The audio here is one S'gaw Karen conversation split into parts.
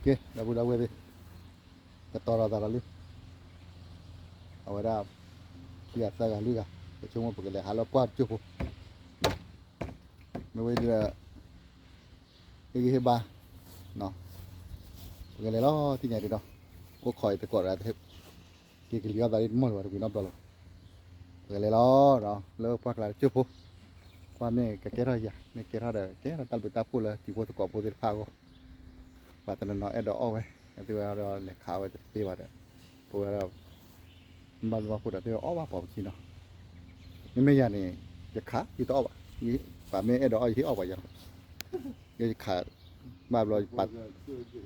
ကဲ ဒီပုၢ်ဒီဝဲၢ်သ့ၣ်, ကတီၤဒီးသးဒီးလံ, အဝဲဒၣ် ခံဂၤသၢဂၤလွံၢ်ဂၤ, ပဆိကမိၣ်ပကလဲၤဟးလၢပှၢ်တကၠိၢ်ဖိ, မ့ၢ်ဝဲဒၣ် ဟ့ၣ်ဂံၢ်ဟ့ၣ်ဘါ, ပကလဲၤလီၤ သ့ၣ်ညါဒံးဒီး, အိၣ်ခိးအံၤတကိးဒီး က့ၤကလံၤအီၣ်သးဒ်တမီၢ်လၢၤဘၣ် တဝံၤနီတဘျီလၢၤဘၣ်, ပကလဲၤလီၤဒီး လၢပှၢ်ကျါတကၠိၢ်ဖိ, ကွၢ်မ့ၢ်ကကဲထီၣ်ယၤ မ့ၢ်ကဲထီၣ်ဒီး ကဲထီၣ်တၢ်ဘျုးတၢ်ဖှိၣ်လၢတံၤဖိသကိးဖိသ့ၣ်တဖၣ်အဂီၢ်, ပှၤတနီၤနီၤအဲၣ်ဒိးအီၣ်ဝဲ, အသုဝဲဒီးလဲၤခးဝဲတသ့ဘၣ်ဒီး, ပဝဲဒီး ဘၣ်မနုၤအဃိဒီး သုအီၣ်ဘၣ်ပိာ်ပခံနီၤ, မ့မ့ၢ်ယၤန့ၣ် ယခး ယတအီၣ်ဘၣ်, ပှၤမ့ၢ်အဲၣ်ဒိးအီၣ် ယဟ့ၣ်အီၣ်ပှၤယၤလီၤ, ယခး ဘၣ်ဘျီ တဲ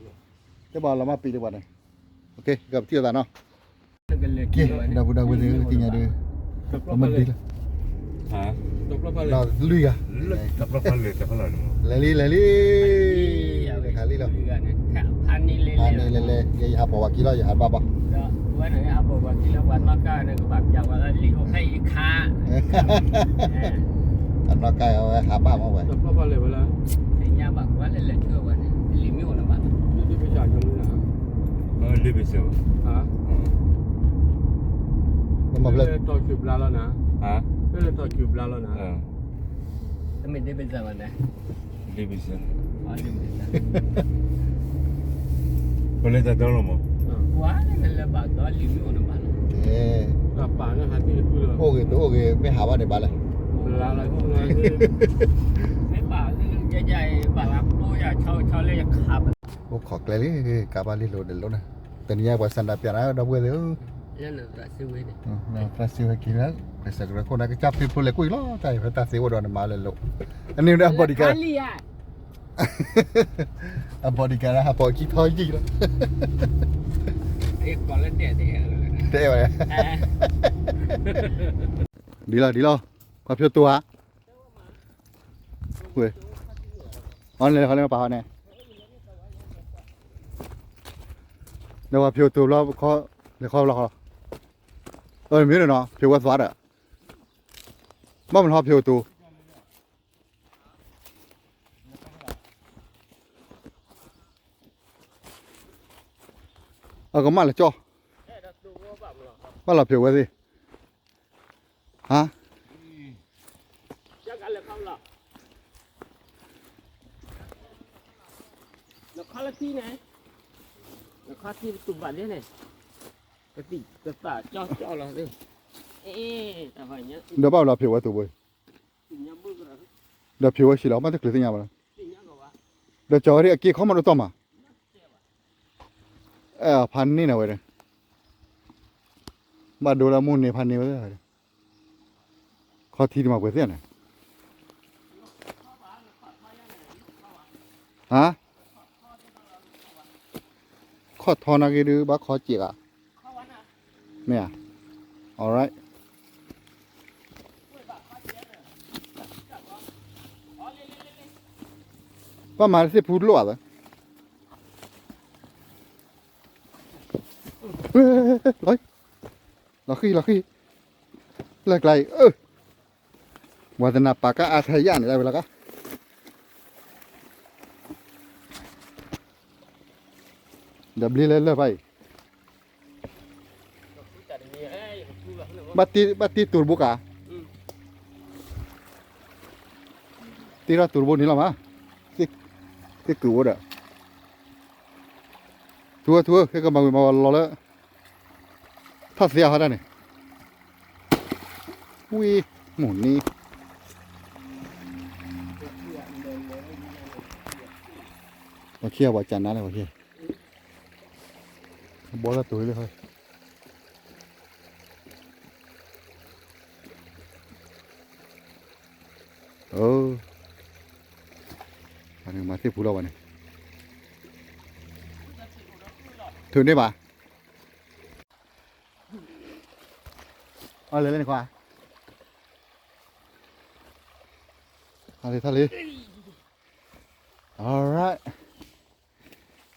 ဘၣ်လီၤမၢ်ပံၤလၢပှၤန့ၣ်, ကပထံၣ်အသးနီၤ, ကဲ ဒီပုၢ်ဒီဝဲၢ်သ့ၣ် သ့ၣ်ညါဒီး ပမ့ၢ်ဒ်လီၤ ဒီးလွံၢ်ဂၤ လဲၤလံ လဲၤလံ, ခးလံလီၤ, ဖးန့ၣ်လဲၤလဲၤ ယဟးပိာ်ပှၤခံလီၤ ယဟးဘၣ်ဘၣ်, အနီၢ်ကါအဝဲဟးဘၣ်မးဝဲ, မ့ၢ်လၢ ပလဲၤတၢ်ဒီလီၤမး, အိၣ်ဂ့ၤတအိၣ်ဂ့ၤ မ့ၢ်ဟးဘၣ်န့ၣ်ဘၣ်လဲၣ်, အိၣ်ခိးကျဲလံ ကါဘၣ်လံလိၤဒီးလိၤန့ၣ်, တနံၤညါပှၤစၢ်ဒၣ်ပျၢ်နၤ ဒီပုၢ်ဝဲၢ်သ့ၣ်ဧၢ, သရၣ်စံဝဲက့ၤလၢ ပစၢ်ကရၢခိၣ်န့ၣ် ကစၢ်ဖံးဖိလဲၤကွံာ်လီၤ တၢ်အံၤဖဲတၢ်သ့အိၣ်ဒီးနမၤလၢလိၤ, အန့ၣ်ဒီးအ bodyguard အ bodyguard ဟးပိာ်ခံထီယံာ်လီၤ, တအဲၣ်ဝဲ, ဒ်လီၤဒ်လီၤ, ပှၤဖျိတိၤဧါ, ဝဲ, အီၤန့ၣ်လဲၤခီလၢပာ်ဟီန့ၣ်, ဒီးပှၤဖျိတိၤဘျီ, လဲၤခီဘျီခီလီၤ, အမ့ၢ်နီၤ ဖျိဝဲသွါဒီး, ဘၣ်မနုၤဟီဖျိတိၤ အကမၣ်လၢကၠီ, ဘၣ်လီၤဖျိဝဲသ့ၣ်, ဟါ, ဒီးဘၣ်လီၤဖျိဝဲသ့ၣ်ဘိ, ဒီးဖျိဝဲဆံးလီၤ ဘၣ်တချုးသ့ၣ်ညါဘၣ်လီၤ, ဒီးကၠီဝဲဒၣ်အက့အခီမးဒိၣ်တီၢ်မး, ဖးန့ၢ်နၤဝဲ, ဘၣ်ဒိလၢမိၢ်န့ၢ်ဖးန့ၢ်ဝဲ, ခီထံတမၤပှဲၤသ့ၣ်န့ၣ်, ဟါ, ခီၣ်ထီနာ်က့ဒုး ဘၣ်ခီစဲးဂၤ, မ့ၢ်ဧါ, alright, ဘၣ်မၤသ့ၣ်ဖူတလိၣ်ဧါ, လီၤဃံလီၤဃံ, လၢကျါအံၤ, ဝါသနၢ်ပာ်ကါအါထီၣ်ယၣ်န့ၣ် ဒၣ်ဝဲလီၤကါ, ဒီးဘျ့လၢလၢၢ်ဖးအံၤ, ဘၣ်တ့တူၤတဘိကါ, တ့ထီၣ်တူၤတဘိန့ၣ်လီၤမး, သ့ၣ်ကုာ်ဝဲဒီး, ထူဝဲထူဝဲ ဟဲကမၤဝံၤမၤဝဲလီၤလၢ ထီၣ်သ့အဟီတၢ်န့ၣ်, ဝံၤ, မိၢ်န့ၣ်, ပှၤခံဂၤပှၤကနါလၢပှၤခံဂၤ, ဘီလၢတိၤလၢ, မၤသ့ၣ်ဖူလီၤဝဲန့ၣ်, ထုးန့ၢ်ဘၣ်, အီၣ်လၢလၢန့ၣ်ခွါ, ထီၣ်လံထီၣ်လံ, alright,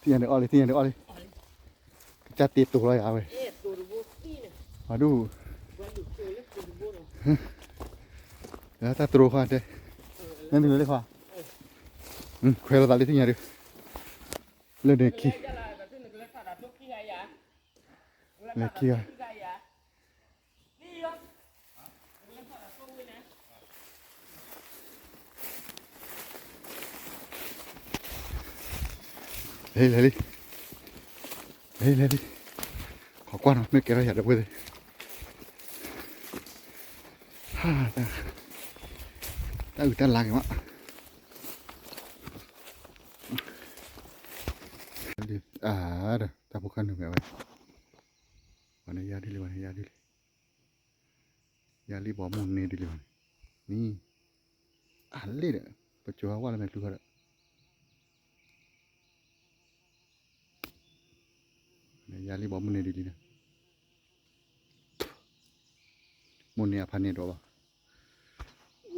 သ့ၣ်ညါန့ၣ်အီၣ်လံ သ့ၣ်ညါန့ၣ်အီၣ်လံ, ကစၢ်တ့တိၤလီၤယၤဝဲ, အဒူၣ်, တၢ်တရိခွါတဲ, နနုၤလၢခွါ, ခွဲးလိာ်သးလံသ့ၣ်ညါဒုး, လၢန့ၣ်ခံ, လဲၤခံဂၤ, လဲၤလံ, လဲၤလံ, လဲၤလံ, ခိးကွၢ်နီၤ မ့ၢ်ကဲထီၣ်ယၤ ဒီပုၢ်ဝဲၢ်သ့ၣ်, တၢ်အုၣ်တၢ်လါက့ၤမး, အၢ, တၢ်ဖိခါနုာ်မဲာ်ဝဲ, ပှၤန့ၣ်ယါဒ်လံ, ပှၤန့ၣ်ယါဒ်လံ, ယါလံဘီမုၢ်န့ၢ်ဒ်လံဘၣ်န့ၣ်, နံၤ, အလ့ၣ်ဒီး ပစိၤဟးဝါလၢမဲာ်ချူဃီဒီး ယါလံဘီမုၢ်န့ၢ်ဒ်လံန့ၣ်, မုၢ်န့ၢ်အဖးန့ၢ်ဒီးဘၣ်,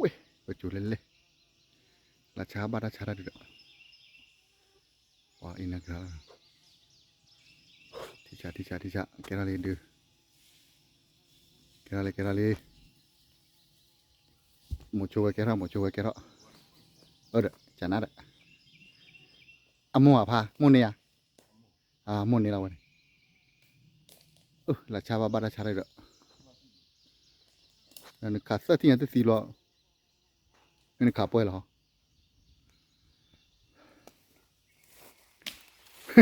ဝဲ, ပစိၤလဲၤလဲၤ, လၢဆါဘၣ်တၢ်ဆါတၢ်ဒုးဒီး, ပှၤအံၤနဂၤ, ထံဆး ထံဆး ထံဆး ကဲထီၣ်လံဒုး, ကဲထီၣ်လံ ကဲထီၣ်လံ, မိၤဆိဝဲကဲထီၣ် မိၤဆိဝဲကဲထီၣ်, အၢဒီး ကနၣ်ဒီး, အမိၢ်အဖါ မိၢ်န့ၢ်ဧါ, အမိၢ်န့ၢ်လီၤဝဲန့ၣ်, လၢဆါဘၣ်ဘၣ်တၢ်ဆါတၢ်ဒုးဒီး, နခးသၢထံၣ်ညါတသံလီၤ, နခးပှဲၤလီၤ,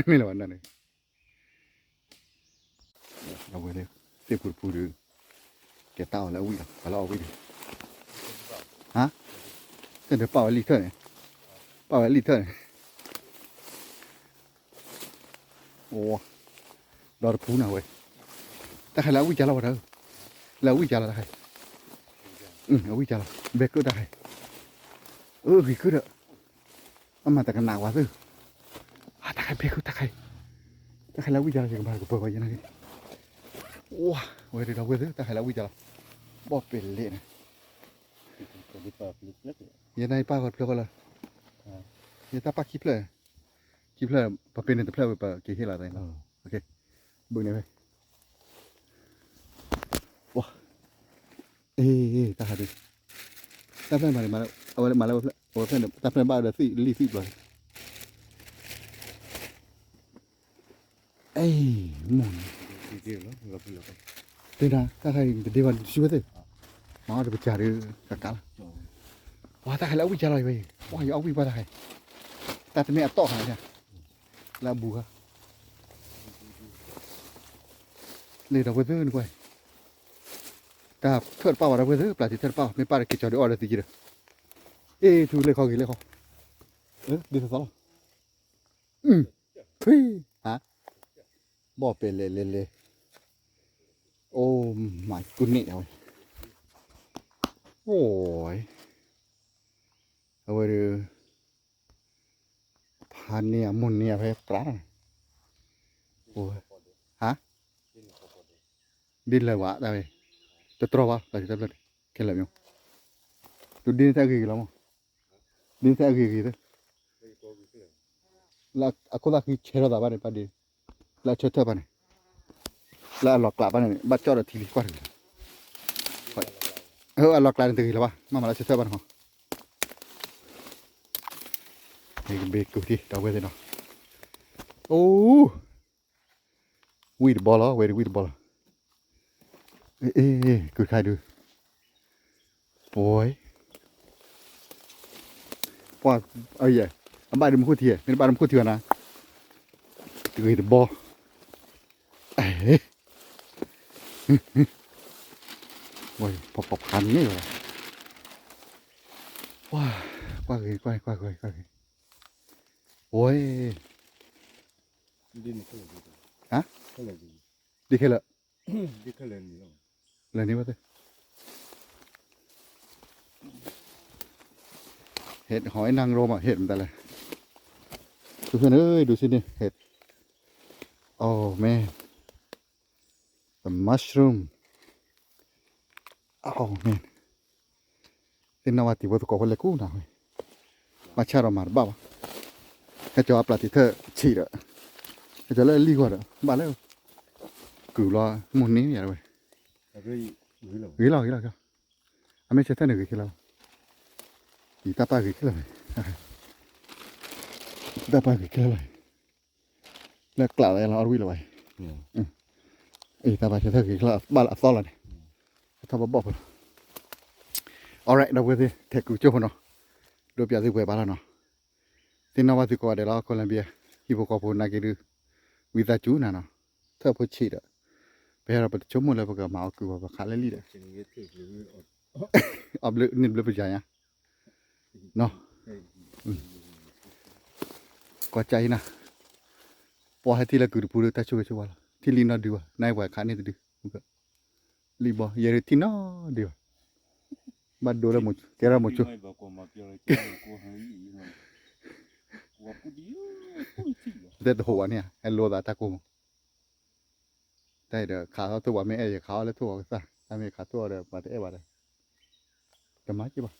မ့ၢ်လၢၤဘၣ်န့ၣ်, အဝဲသ့ၣ်ဖုတဖုဒီး, ကဲတၢ်အီၣ်လၢအဝံၣ်လီၤ ပှၤလၢအီၣ်ဝံၣ်ဒီး, ဟါ, တၢ်ဒီးပာ်ဝဲလံထၢၣ်န့ၣ်, ပာ်ဝဲလံထၢၣ်န့ၣ်, အိ, ဒီတဖုန့ၣ်ဝဲ, တၢ်ခါလၢအဝံၣ်ကၢ်လီၤဝဲတၢ်, လၢအဝံၣ်ကၢ်လီၤတၢ်ခါ, အဝံၣ်ကၢ်လီၤ ဘဲကုၣ်တၢ်ခါ, အဂ့ၤကုၣ်ဒီး အမၤတကနၣ်ဝဲသ့ၣ်, တၢ်ခါဘဲကုၣ်တၢ်ခါ, တၢ်ခါလၢအဝံၣ်ကၢ်လီၤ ယကဘၣ်ကပၢၤဝဲယဲန့ၣ်, ဝဲဒီးဝဲသ့ၣ် တၢ်ခါလၢအဝံၣ်ကၢ်လီၤ, ဘီၣ်ပဲာ်လဲၣ်န့ၣ်, ယဲန့ၣ်ပၢ်ဂီၤတဖျၢၣ်ဃီလၢ, ယဲတၢ်ပၢ်ခံဖျၢၣ်, ခံဖျၢၣ်, ပပ့ၤန့ၣ်တဖျၢၣ်ဝဲ ပက့ၤဟ့ၣ်လီၤသးန့ၣ်လီၤ, ဘုးန့ၣ်ဝဲ အ့, တၢ်ဟးဒုး, တၢ်ဖျၢၣ်မၤလၢ, အဝဲမၤလၢဝဲဖျၢၣ်, အဝဲဖျၢၣ်န့ၣ် တၢ်ဖျၢၣ်ဘၣ်ဒီးသံၣ်လံၣ်သံၣ်ဘျီ, အ့, မိၢ်န့ၣ်, တဒၣ် တၢ်ခါအံၤတဒ့ဘၣ် တစုဝဲသ့ၣ်, မၤအီၣ်တပစၢ်ဒီး ကကးလီၤ, ပှၤတၢ်ခါလၢအဝံၣ်ကၢ်လီၤအံၤဝဲ, ပှၤယအီၣ်ဝံၣ်ပှၤတၢ်ခါအံၤ, တၢ်တမ့ၢ်အတီၢ်ခါန့ၣ်, လၢအဘူးခါ လၢဒီပုၢ်ဝဲၢ်သ့ၣ်န့ၣ်ကွၢ်, တၢ်ထၢၣ်တပာ်ဘၣ်ဒီပုၢ်ဝဲၢ်သ့ၣ်, ပျၢ်ထံထၢၣ်တပာ်ဘၣ်, မ့ၢ်ပာ်ဒီးက့ၤကၠီၤဒီးအီၣ်ဒီးသံက့ဒီး, အ့ၣ် ထူလဲၤခီဂ့ၤလဲၤခီ, ဒ်သိးသိးလီၤ, ထွံၣ်, ဟါ, ဘီၣ်ပဲာ်လဲၣ်လဲၣ်လဲၣ်, oh my goodness အဝဲ, အိ, အဝဲဒီး ဖါန့ၢ်အမိၢ်န့ၢ်အဖဲပြး, ဟါ, ဒ်လဲၣ်ဝဲတၢ်ဝဲ, တတြီဘၣ် တၢ်တဖျၢၣ်, ခဲလၢာ်မ့ၢ်, ဒ်န့ၣ်တၢ်အဂ့ၤဂ့ၤလီၤမး, ဒ်န့ၣ်တၢ်အဂ့ၤဂ့ၤသ့ၣ်, လၢအခိၣ်သၣ်ဃံဆဲထီၣ်သးဘၣ်န့ၣ် ပၢ်ဒ့, လၢအဆၢထၢၣ်ဘၣ်န့ၣ်, လၢအလီၤကျးဘၣ်န့ၣ် ဘၣ်ကၠီၣ်ဒီးထံလံကွၢ်တဂ့ၤလီၤ, အလီၤကျးန့ၣ်တဂ့ၤလီၤဘၣ် မ့မ့ၢ်လၢဆၢထၢၣ်ဘၣ်န့ၣ်ဟီ, ကဘ့ၣ်ကူၣ်ထံ ဒီပုၢ်ဝဲၢ်သ့ၣ်နီၤ, အိ ဝံၣ်တဘီလီၤ ဝဲဒၣ်ဝံၣ်တဘီလီၤ, အ့ ကုၢ်တခါဒုး, ပှၤ, ပှၤ, အယဲၢ်, အဘၣ်ဒုးမူခိၣ်ထံဧါ မ့ၢ်တဘၣ်ဒုးမူခိၣ်ထံဘၣ်နၤ, တဂ့ၤတဘီ, အ့ ဝဲ ပှၤပှၤဖးန့ၢ်ဝဲ, ပှၤ, ကွၢ်ဂ့ၤ ကွၢ်ဂ့ၤ ကွၢ်ဂ့ၤ ကွၢ်ဂ့ၤ, ဝဲ, ဟါ, ဒ်ခဲလၢာ်, လဲၤန့ၢ်ဝဲသ့ၣ်, ဟဲဟီၣ်အ့ၣ်နၢ်ကရိမး ဟဲမတၤလဲၣ်, ဒုးဖဲန့ၣ် ဒုးစံးန့ၣ် ဟဲ, oh man, the mushroom, oh man, သ့ၣ်နီၣ်ဝဲတံၤဖိသကိးဖိလဲၤကူၣ်နၤဝဲ, ဘၣ်ဆၣ်ဒီးမၤတဘၣ်ဘၣ်, ဟဲကၠီအပျၢ်တံၤထၢၣ်ဆံးဒီး, ဟဲကၠီလၢအလံၢ်ဂီၢ်ဒီး ဘၣ်လၢ, ကုၢ်လီၤ မိၢ်န့ၢ်ယၤဝဲ, ဂ့ၤလီၤ ဂ့ၤလီၤ, အမ့ၢ်ဆၢထၢၣ်န့ၣ်ဂ့ၤခဲလၢာ်လီၤ, ယတၢ်ပာ်ဂ့ၤခဲလၢာ်, တၢ်ပာ်ဂ့ၤခဲလၢာ်လီၤ, လၢကျးလၢလီၤအီၣ်တဝံၣ်လၢၤဘၣ်အံၤ, အံၤတၢ်ဘၣ်ဆၢထၢၣ်က့ၤချၢၣ်ဘၣ်လၢအသီလီၤန့ၣ်, ထီၣ်ဘၣ်ဘီၣ်ဖိလီၤ, alright ဒီပုၢ်ဝဲၢ်သ့ၣ် ထဲးကုာ်ကၠိဖိနီၤ, ဒိးပျးသုပှဲၤဘၣ်လီၤနီၤ, သ့ၣ်နီၣ်ဘၣ်သုကိးဂၤဒဲးလီၤ Colombia, ဟံၣ်ဖိဃီဖိနာ်က့ဒုး, ဝံသးစူၤနၤနီၤ, ထၢၣ်ဖိဆံးဒီး, ပဟဲဒီးပတဆိကမိၣ်လၢပကမၤအီၣ်ကုၢ်ဘၣ် ပခးလၢလံဒီး, အဘျုးန့ၣ်ဘျုးပယၤညါ, နီၤ, ကွၢ်ကၢအံၤနၤ, ပှၤဟဲထံၣ်လၢကုၢ်တပူၤဒီးတၢ်ဆိၣ်ဂ့ၤဆိၣ်ဝါလီၤ, ထံၣ်လံနီၢ်ဒုးဘၣ် နၢ်ပှၤခးန့ၢ်တဒု, လံဘီ ယဲဒုးထံၣ်နီၢ်ဒုးဘၣ်, ဘၣ်ဒိလၢမိၤ ကဲထီၣ်မိၤဆိ တဲတဟိးဘၣ်န့ၣ်ဧါ ဟဲလိသးတၢ်ကိၢ်မး, တၢ်အံၤဒီးခးထီၣ်ထိၣ်ပှၤမ့ၢ်အဲၣ်ယခးအီၣ်လၢထိၣ်ပှၤကစၢ် တၢ်မ့ၢ်ခးထိၣ်အီၤဒီးပှၤတအဲၣ်ဘၣ်ဒီး, တမၤက့ဘၣ်,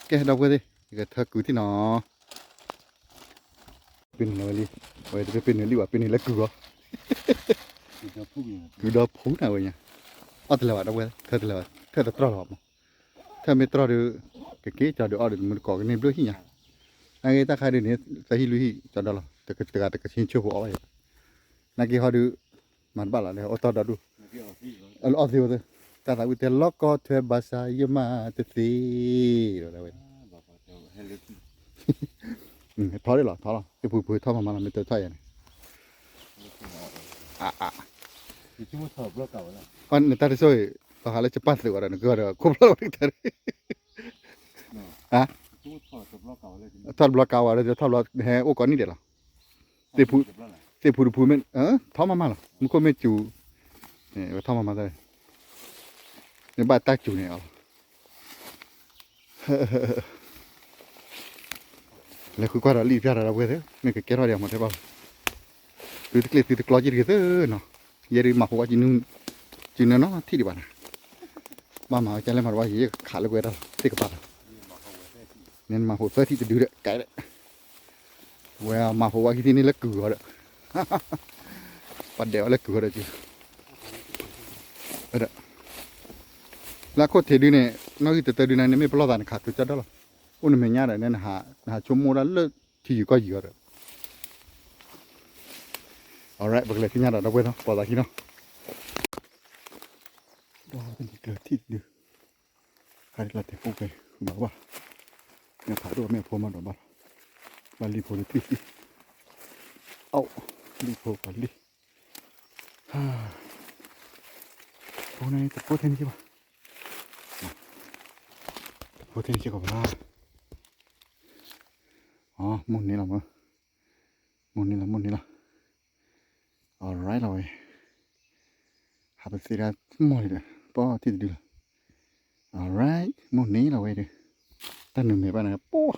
ကဲဒီပုၢ်ဝဲၢ်သ့ၣ် ယကထၢကုၢ်ထံၣ်နီၤ ပ့ၤန့ၣ်လီၤဝဲလံ, အဝဲတပ့ၤန့ၣ်လံဘၣ် ပ့ၤန့ၣ်လၢကုၢ်ဂီၤ, ကုၢ်ဒီဖူနၤဝဲညါ, အီၣ်တလၢာ်ဘၣ်ဒီပုၢ်ဝဲၢ် ထၢတလၢာ်ဘၣ် ထၢတတြီၢ်လီၤဘၣ်မး, ထၢမ့ၢ်တြီၢ်ဒီး, ကက့ၤကၠီၤဒုးအီၣ်ဒီးတမုၢ်တကိးကန့ၢ်ဘျုးဟံၣ်ညါ, နာ်က့တၢ်ခါဒုးန့ၣ် သၢဟံၣ်လွံၢ်ဟံၣ်ကၠီၤဒီလီၤ, တဂၤတကဆ့ဆိဖိအီၣ်ဘၣ်ယၤ, နာ်က့ဟီဒုး, မၤတဘၣ်လီၤလၢအိၣ်တီၢ်ဒီဒူၣ်, အီၣ်သ့ဝဲသ့ၣ်, တၢ်သးဝံၣ်တဲလီၤကီထွဲဘၣ်ဆၣ်ယမၤတသ့, ဒီးဝဲ ထီၣ်ဒ်လီၤ ထီၣ်လီၤ သ့ၣ်ဖူဖူထီၣ်မးမးလီၤ မ့ၢ်တထီၣ်ယၤန့ၣ်, နတၢ်တဆိၣ်ဂ့ၤ, ပှၤဟးလၢယပၢ်သုးဝဲဒီး နကဒီးခိၣ်ဖျီၣ်လီၤတကတၢၢ်, ထီၣ်တဘျီကးဝဲဒီး ထီၣ်တဘျီဟဲအိၣ်ကိးနံၣ်ဒဲးလီၤ, သ့ၣ်ဖူတဖူမ့ၢ်, ထီၣ်မးမးလီၤ မူခိၣ်မ့ၢ်စူၤ, ထီၣ်မးမးလီၤ, မ့ၢ်ဘၣ်တၢ်စူၤန့ၣ်အီၤလီၤ လဲၤဃုကွၢ်ဒီးလံာ်ပျၢ်ဒီးဒီပုၢ်ဝဲၢ်သ့ၣ် မ့ၢ်ကကဲထီၣ်ဒံးအမၤထဲဘၣ်လီၤ, သုတကျ့ၣ်သုတကျီက့ၤတဂ့ၤသ့ၣ်နီၤ, ယဲဒုးမၤဟူးဝဲ, စုနၢနီထံၣ်ဒံးဘၣ်နၤ, ဘၣ်မၤဝဲကလဲၣ်မၤတဘၣ် ယခးလၢကွဲတၢ်လီၤ သ့ၣ်ကပၤလီၤ, မ့ၢ်မၤဟူးသၢထံၣ်တဒုဒီး ကဲဒီး ဝဲမၤဟူးဝဲခံထံၣ်န့ၣ်လၢကုၢ်ဂီၤဒီး, ပှၤဒဲးဝဲလၢကုၢ်ဂီၤဒီးက့ၤ, လၢအခိၣ်ထံးဒုန့ၣ် နီၣ်ဂံၢ်တတၢဒုန့ၣ် နမ့ၢ်ပလီၢ်သးနခးကၠီကၠီဒီလီၤ, အိၣ်နမဲာ်ညါဒီး နဟးဆိကမိၣ်ဒၣ်လၢထံယုၤကီၢ်ယုၤဒီး, alright ပကလဲၤသ့ၣ်ညါဒီးဒီပုၢ်ဝဲၢ်နီၤ ပိာ်သးခံနီၤ, ဒီးတနံၤကျၢၤထံၣ်တဒု ခါဒ်လီၤတဲာ်ဖိကဲ ဘၣ်ဘၣ်, မ့ၢ်ဖးဒိၣ်မ့ၢ်အဖိမးဒီးဘၣ်လီၤ, ဘၣ်လံဖိတထံၣ်သံ, အိၣ်, လံဖိပှၤလံ, ဖိန့ၣ်တဖိထဲန့ၣ်က့ၤဘၣ်, တဖိထဲန့ၣ်က့ၤကီးဘၣ်, အမုၢ်နံၤလီၤမး, မုၢ်နံၤလီၤမုၢ်နံၤလီၤ, alright လီၤဝဲ ဟးပသ့ဒၣ်မီၢ်လံဒီး ပီၢ်ထံၣ်တဒုလီၤ, alright မုၢ်နံၤလီၤဝဲဒီး, တၢ်နုာ်မဲာ်ဘၣ်န့ၣ် ပီၢ်,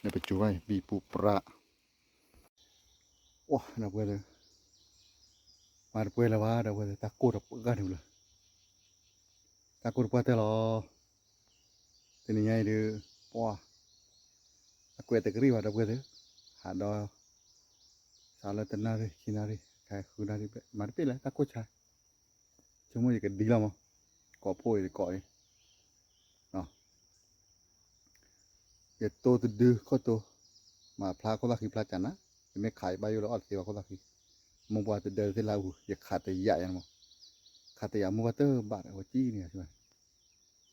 လၢပကၠိဘၣ်အံၤ ဘံပူၤပြး, အိၣ်ဒီပုၢ်ဝဲၢ်သ့ၣ်, မၤတပှဲၤလၢၤဘၣ်ဒီပုၢ်ဝဲၢ်သ့ၣ် တၢ်ကိၢ်တပှၢ်န့ၣ်လီၤ တၢ်ကိၢ်တပှၢ်တၢၢ်လီၤ, တနံၤညါအံၤဒုး, ပှၤ, အကွဲးတကရံၣ်ဘၣ်ဒီပုၢ်ဝဲၢ်သ့ၣ်, ဟးဒီး, စးလၢတနၣ်ရံၣ် ခံနၣ်ရံၣ် ခါဃုနၣ်ရံၣ်ဘျဲၣ် မၤတပ့ၢ်လၢတၢ်ကိၢ်ဆါ, ဆိကမိၣ်ယကဒံလီၤမး, ကိးဖိအံၤတကိးအံၤ ယတိတဒုခိၣ်တိ, မၤဖျါခိၣ်သၣ်ဃံဖျါကနၤ, ယမ့ၢ်ခးယဘၣ်ယိၣ်လၢအီၣ်တသ့ဘၣ်ခိၣ်သၣ်ဃံ, မိၢ်ပှၢ်တဒၢသ့ၣ်လၢအပူၤ ယခးတယာ်ယၤန့ၣ်မး, ခးတယာ်မိၢ်ပှၢ်တဘၣ်ဒီး အဝဲကံၣ်န့ၣ်,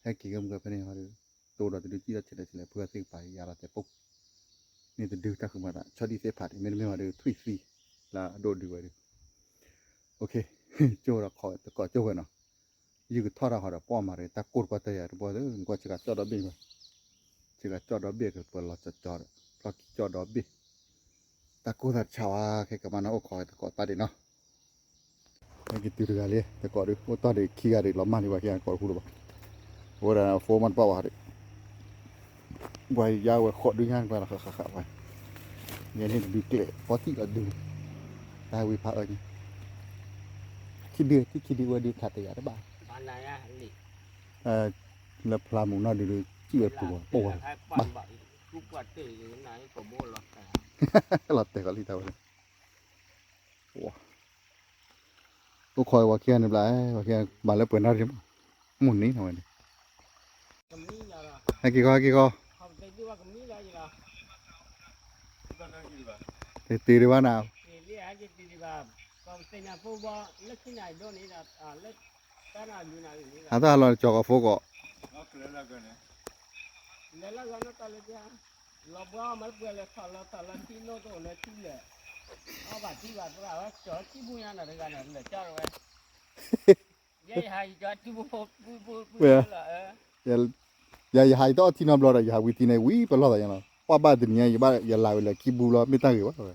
ဟဲက့ၤကဲမုၢ်ကဲဖဲန့ၣ်ဒီး, တိဒီးတဒုကံၣ်ဒီးဆဲးလဲးဆဲးလဲး ဖုအသ့ၣ်ကပၤယၤလီၤတဲာ်ပိၢ်, န့ၣ်တဒုတၢ်ဃုမၤသး ဆီဒံၣ်သ့ၣ်ဖးဒံး မ့တမ့ၢ်ဘၣ်ဒီး ထွံၣ်သံ, လၢအဒိၣ်ဒုးဝဲဒီး, ကၠိဒီးခိးတကိးကၠိဝဲနီၤ, ယုၢ်ကထီၣ်တၢ်ဃီဒီး ပှၢ်မၤဒီး တၢ်ကိၢ်တပှၢ်တၢၢ်ယၤတဘီသ့ၣ် နကွၢ်ဆ့ကၤကၠီၣ်ဒီဘ့ၣ်န့ၣ်ဘၣ်, ဆ့ကၤကၠီၣ်ဒီဘ့ၣ်ကပၢၤလီၤကၠီကၠီဒီး ဖျီၣ်ခံကၠီၣ်ဒီဘ့ၣ်, တၢ်ကိၢ်သးဆါဝဲ ခဲကမၤနၢ်အိၣ်ခိးတကိးတၢ်ဒံးနီၤ, ဟဲက့ၤတုၤတဂၤလံ တကိးဒုး အိၣ်တ့ၢ်ဒံးခံဂၤဒံး လီၤမၢ်လံဘၣ် ခံဂၤကိးတဃူလၢၤဘၣ်, အဝဲဒၣ် phone မးတဘၣ်ဝဲဒီး ပှၤယါဝဲဃိးဒုညါ ပှၤလီၤဃးဃးဃးဝဲ, ယဲန့ၣ်တဒုကျဲး ပီၢ်ထံၣ်လီၤဒု, တၢ်ဝံဖးအၢညါ, ခံဒု ထံၣ်ခံဒုဝဲဒု ခးတယာ်တဘၣ်, လၢဖျါမုၢ်နီၢ်ဒုး စံၣ်ဝဲပူၤဝဲ ပိၢ်ဝဲဘၣ်, လီၤတဲာ်ကီးလံတၢ်ဝဲန့ၣ်, အိၣ်ခိးဝဲခံဂၤန့ၣ်ဘျီ ပှၤလၢပှဲၤနီၣ်ရံၣ်မး, မုၢ်နံၤန့ၣ်ဝဲန့ၣ်, ဟဲက့ၤကီး ဟဲက့ၤကီး, တ့တ့ဒံးဘၣ်နၤ, အတၢ်ဟးလီၤကၠီၤကီးဖိကီး, လီၤဘှါမၤလၢပှဲၤလဲၤထီၣ်လီၤထီၣ်လီၤထံနိတအိၣ်လၢထံလဲၣ်, အီၣ်ဘၣ်ထံဘၣ်သရၣ်ဝဲကၠီၤထံဘူညါနီၤတဂၤန့ၣ် လၢာ်ကၠီဝဲ, ယဲယဟးယကၠီၤထံဘူ, ယဲယဟးယတအီၣ်ထံနီတဘျီဒီး ယဟးဝံၤထံန့ၣ်ဝံၤပလီၢ်သးညါလီၤ, ပှၢ်ဘၣ်တနံၤညါ ယဘၣ်ယလၤဝဲလၢခံဘူလီၤ မ့ၢ်တၢ်ဂ့ၤဘၣ်ဝဲ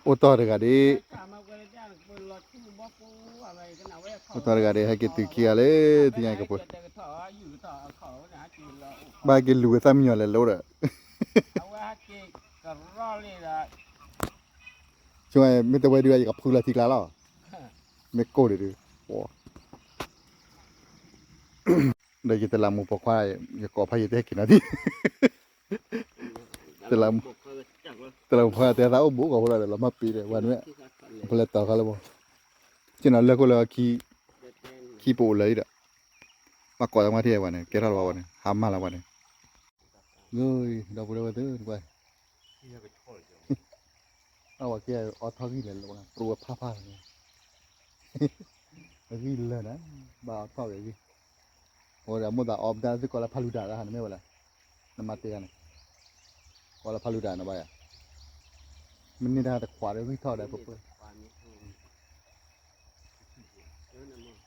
အိၣ်တီၢ်တဂၤဒ်, အိၣ်တီၢ်တဂၤဒ် ဟဲက့ၤတုၤခံဂၤလၢ ထံညါကပၢၤ, ဘၣ်ဟဲက့ၤလူၤဝဲသၣ်မံယီၤလဲၤလိဒီး, ဆိမ့ၢ်တဝဲဒုး ယကဖုလီၤထံကျါလီၤ, မ့ၢ်ကိၢ်ဒံးဒုး, ဒီးယတလးမူးပိာ်ခွါ, ယကိးဖးယံာ်တဟဲက့ၤနီၤဒံး, တလးမူးပိာ်ခွါတဲသးအိၣ်ဘူးကီၢ်ဖိလီၤဒီး လီၤမၢ်ပ့ၤဒီး ဝဲန့ၣ်, ဖဲလဲၤတီၤခါလၢဘီ, က့နီၤလၢခိၣ်လၢ ခံပအိၣ်လၢအံၤဒီး, ဘၣ်ကိးသးမၤထံၣ်ဝဲန့ၣ် ကဲထီၣ်လီၤဘၣ်ဝဲန့ၣ် ဟါမၢ်လီၤဘၣ်န့ၣ်, ဒီပုၢ်ဒီဝဲၢ်သ့ၣ်, အဝဲကဲအီထီၣ်ဂံၢ်လဲၤလိာ်, ပြိဝဲဖးဖးန့ၣ်, အဂံၢ်လၢာ်န့ၣ်, ဘၣ်အီထီၣ်ဂ့ၤဂံၢ်, အဝဲဒၣ်မိၣ်သးအီပဒါသ့ၣ်ကီးလၢဖးလူၤတၢ်လၢဟးန့ၣ်မ့ၢ်ဝဲလဲၣ်, နမၤတ့ၢ်ဂၤန့ၣ်, ကီးလၢဖးလူၤတၢ်န့ၣ်ဘၣ်ယၤ, မ့ၢ်န့ၢ်တၢ်တခွးဒီးဂံၢ်ထီၣ်ဒီးပပၢၢ်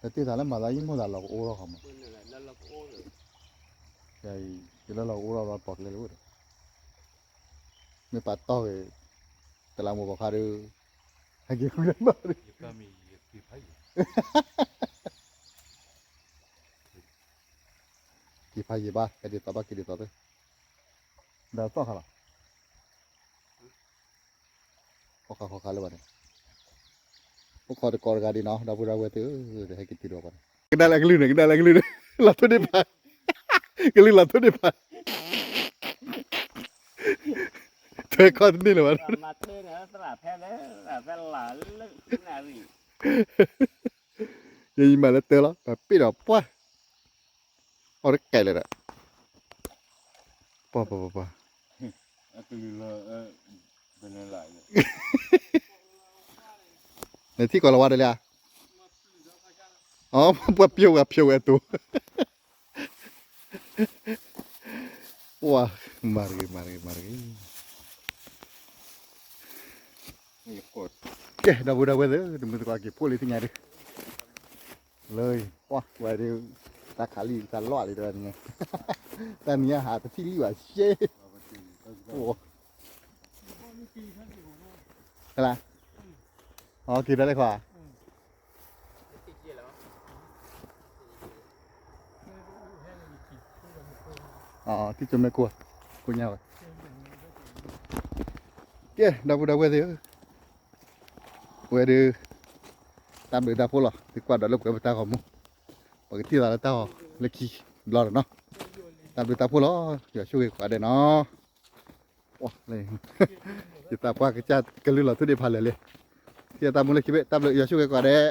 တတ့ၢ်သးလၢမၤသးယံၣ်မိၣ်သးလီၤကအိၣ်ထီၣ်ဃီမး, ယလၢလီၤကအိၣ်ထီၣ်လီၤပိာ်ကျဲလၢအိၣ်ဒီး, မ့ၢ်ပာ်တီၢ်ဂ့ၤ, တလးမူးပိာ်ခွါဒီး, ဟဲက့ၤဃုလၢမၤဒီး, က့ၤဖးယံာ်ဘၣ် ကဒ်သိးဘၣ်က့ၤဒ်သိးသ့, ဒီးသီၣ်ခါလီၤ အိၣ်ခီၣ်ခီၣ်ခါလၢဘၣ်န့ၣ်, အိၣ်ခီၣ်တကိးတဂၤဒ်နီၤ ဒီပုၢ်ဒီဝဲၢ်သ့ၣ်ဧၢ, ဟဲက့ၤတုၤဒီးဘၣ်န့ၣ်, ကဒါလၢအကလုၢ်န့ၣ် ကဒါလၢအကလုၢ်န့ၣ်, လီၤထိၣ်ဒ့ၣ်ဖး, ကလုၢ်လီၤထိၣ်ဒ့ၣ်ဖး, ထွဲခီၣ်တန့ၢ်လၢၤဘၣ်, ယယမၤလၢတၢ်လီၤ ပပ့ၢ်ဒီးပှၢ် အီၣ်တကဲလၢာ်ဒီး, ပှၢ်ပှၢ်ပှၢ်ပှၢ်, နထံၣ်ကီးလီၤဝါဒီးလံဧါ, အီ ပှၢ်ပျိဝဲဖျိဝဲအတိၤ, ပှၢ်, မၤတဂ့ၤ မၤတဂ့ၤ မၤတဂ့ၤ ကဲ ဒီပုၢ်ဒီဝဲၢ်သ့ၣ်ဧၢ, တမုၢ်သကိးက့ၤဖှိၣ်လံသ့ၣ်ညါဒီး, လၢ ပှၢ်ဝဲဒီး, တၢ်ခးလံ တၢ်လီၢ်လံတဂၤန့ၣ်, တၢ်နံၤအဟးတထံၣ်လံဘၣ်ရှဲ, ဟဲလၢ, အက့ၤတၢ်လဲၣ်ခွါ ထံၣ်ကၠိမဲာ်ကိၢ်, ကိၢ်ညါဝဲ, ကဲ ဒီပုၢ်ဒီဝဲၢ်သ့ၣ်ဧၢ, ဝဲဒီး, တၢ်ဘျုးတၢ်ဖှိၣ်လီၤ သုကွၢ်ဒီးလိာ်ကွဲပတၢ်ဂီၤမူ, ပကထံၣ်သးလၢတၢ်ဂီၤလၢခံဘျီဒီးနီၤ, တၢ်ဘျုးတၢ်ဖှိၣ်လီၤ ယွၤဆိၣ်ဂ့ၤကိးဂၤဒဲးနီၤ, ယသးပှၢ်ကစၢ်ကလုၢ်လီၤထိၣ်ဒ့ၣ်ဖးလၢာ်လံ, ထံၣ်တၢ်မူလၢခံဘ့ၣ် တၢ်ဘျုးယွၤဆိၣ်ဂ့ၤကိးဂၤဒဲး